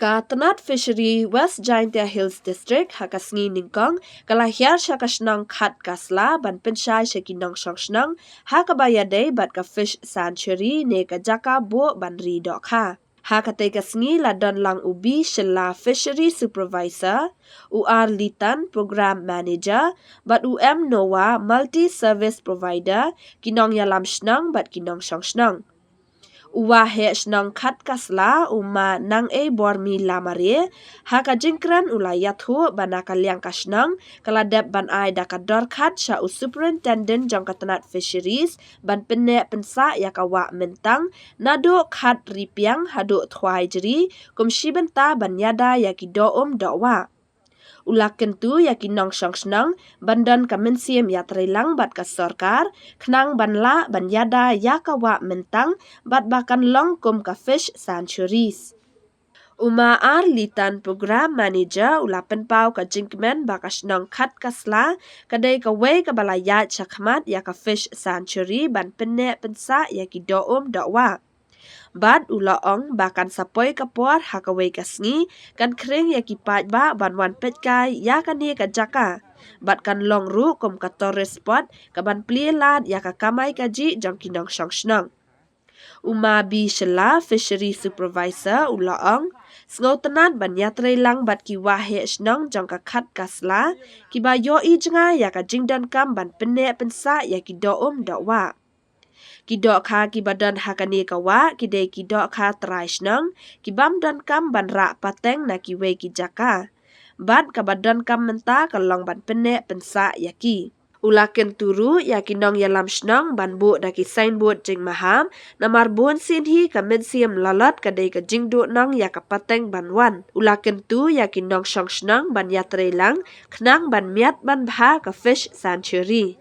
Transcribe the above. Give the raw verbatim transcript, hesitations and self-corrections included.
Ka tnat Fishery West Jaintia Hills District ha ka sngi Nyngkong ka la hiar sha ka shnong Khatkasla ban pynshai sha ki nongshong shnong ha kaba ïadei bad ka Fish Sanctuary ne ka jaka buh ban ri dohkha. Ha katei ka sngi la don lang u B Shylla, Fishery Supervisor, u R Litan, Program Manager, bad u M Noah, Multi Service Provider, ki nongïalam shnong bad ki nongshong shnong. U Waheh Shnong Khatkasla, u Ma Nangeibormi Lamare, ha ka jingkren u la ïathuh ba na ka liang ka shnong ka la dep ban ai da ka dorkhas sha u Superintendent jong ka tnat Fisheries ban pynneh pynsah ïa ka wah myntang naduh khat ripiang haduh thwai jri, kum shi bynta ban ïada ïa ki doh um doh wah. U la kyntu ïa ki nongshong shnong ban don ka mynsiem ïatreilang bad ka sorkar khnang ban lah ban ïada ïa ka wah myntang bad ba kan long kum ka Fish Sanctuaries. U Ma R Litan, Program Manager, u la pynpaw ka jingkmen ba ka shnong Khatkasla ka dei kawei kaba la ïaid shakhmat ïa ka Fish Sanctuary ban pynneh pynsah ïa ki doh um doh wah. Bad u la ong ba kan sa poi ka por ha kawei ka sngi kan khring ïa ki paidbah ban wan peitkai ïa kane ka jaka bad kan long ruh kum ka tourist spot kaban plie lad ïa ka kamai kajih jong ki nongshong shnong. U Ma B Shylla, Fishery Supervisor, u la ong, sngewtynnad ban ïatreilang bad ki Waheh Shnong jong ka Khatkasla kiba ïohi jngai ïa ka jingdonkam ban pynneh pynsah ïa ki doh um doh wah. Ki dohkha kiba don ha kane ka wah ki dei ki dohkha trai shnong ki bym donkam ban rah pateng na kiwei ki jaka. Bad kaba donkam mynta ka long ban pynneh pynsah ïa ki. U la kyntu ruh ïa ki nongïalam shnong ban buh da ki signboard jingmaham, namar bun sien hi ka mynsiem lalot ka dei ka jingduhnong ïa ka pateng ban wan. U la kyntu ïa ki nongshong shnong ban ïatreilang khnang ban miat ban bha ka Fish Sanctuary.